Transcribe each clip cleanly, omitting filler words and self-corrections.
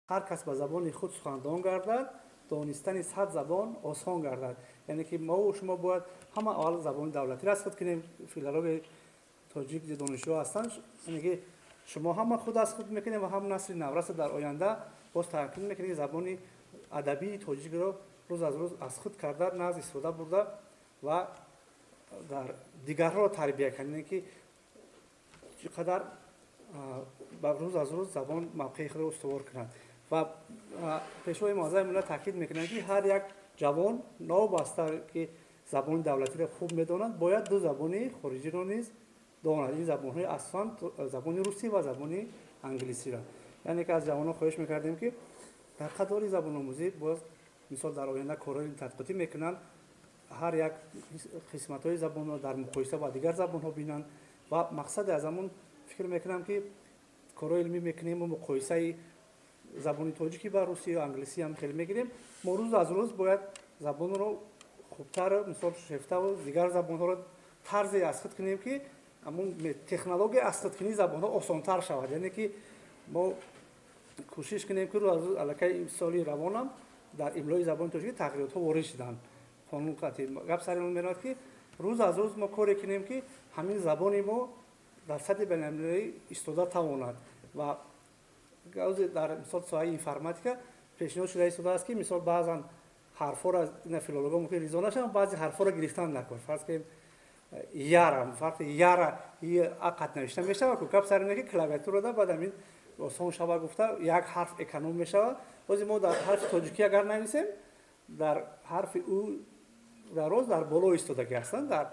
Ҳар кас ба забони худ сухандон гардад, донистани 100 забон осон гардад. Яъне ки мову шумо бояд ҳама аввал забони давлатиро аз худ кунем. Филологи тоҷик донишҷӯ ҳастанд, яъне ки шумо ҳама худ аз худ мекунем ва ҳам насли навраса дар оянда боз таъкид мекунем, ки забони адабии тоҷикро рӯз аз рӯз аз худ карда, назд истифода бурда ва дар дигарҳоро тарбия кардем, ки чӣ қадар ба рӯз аз рӯз забон мавқеи худро устувор кунад. Ва Пешвои муаззами миллат таъкид мекунанд, ки ҳар як ҷавон, новобаста ки забони давлатиро хуб медонад, бояд ду забони хориҷиро низ донад. Ин забонҳои асосан забони русӣ ва забони англисиро. Яъне ки аз ҷавонон хоҳиш мекардем, ки дар қатори забономӯзӣ боз, мисол, дар оянда корҳои тадқиқотӣ мекунанд, ҳар як қисматҳои забонро дар муқоиса ба дигар забонҳо бинанд. Ва мақсади аз ҳамон фикр мекунам, ки корҳои илмӣ мекунем ва муқоисаи забони тоҷикӣ ба русӣ ё англисӣ ҳам хеле мегирем. Мо рӯз аз рӯз бояд забонро хубтар, мисол, шефтаву дигар забонҳоро тарзе аз худ кунем, ки ҳамун технология аз худкунии забонҳо осонтар шавад. Яъне ки мо кӯшиш кунем, ки рӯз аз рӯз аллакай соли равонам дар имлои забони тоҷикӣ тағйиротҳо ворид шуданд, қонун қатъӣ. Гап сари он меравад, ки рӯз аз рӯз мо коре кунем, ки ҳамин забони мо дар сатҳи байналмилалӣ истода тавонад. Ва дар мисол соҳаи информатика пешниҳод шуда истодааст, ки мисол баъзан ҳарфҳоро ина филолого мумкин ризо нашаванд, баъзе ҳарфҳоро гирифтан накун. Фарз кунем, яра, фарқ яра ақат навишта мешавад ку. Гап сари ин ки клавиатурада баъд ҳамин осон шава гуфта, як ҳарф эконом мешавад. Бози мо дар ҳарфи тоҷикӣ агар нависем, дар ҳарфи ӯ дароз дар боло истодагӣ ҳастанд, дар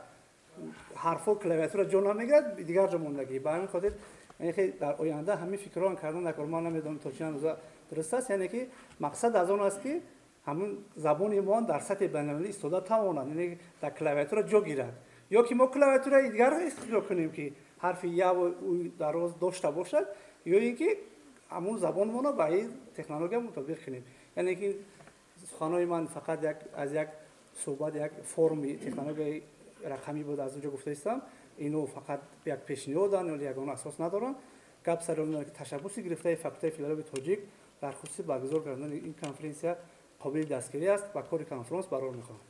ҳарфҳо клавиатура ҷо намегирад, дигар ҷо мондагӣ. Ба ҳамин хотир, яъне ки дар оянда ҳамин фикрҳоро кардан накор. Ман намедонам, то чӣ андоза дуруст аст. Яъне ки мақсад аз он аст, ки ҳамин забони мо дар сатҳи байналмилалӣ истода тавонад, яъне дар клавиатура ҷо гирад, ё ки мо клавиатураи дигар ихтироъ кунем, ки ҳарфи яву ӯ дароз дошта бошад, ё ин ки ҳамун забонмонро ба ин технология мутобиқ кунем. Яъне ки суханҳои ман фақат як аз як суҳбат, як форуми технологияи рақамӣ буд, аз онҷо гуфта истам. Ино фақат як пешниҳоданд, ё ягон асос надоранд. Гап сари он ки ташаббуси гирифтаи факултаи филологии тоҷик дар хусуси баргузор кардани ин конференсия қобили дастгирӣ аст. Ба кори конфронс барор мехоҳам.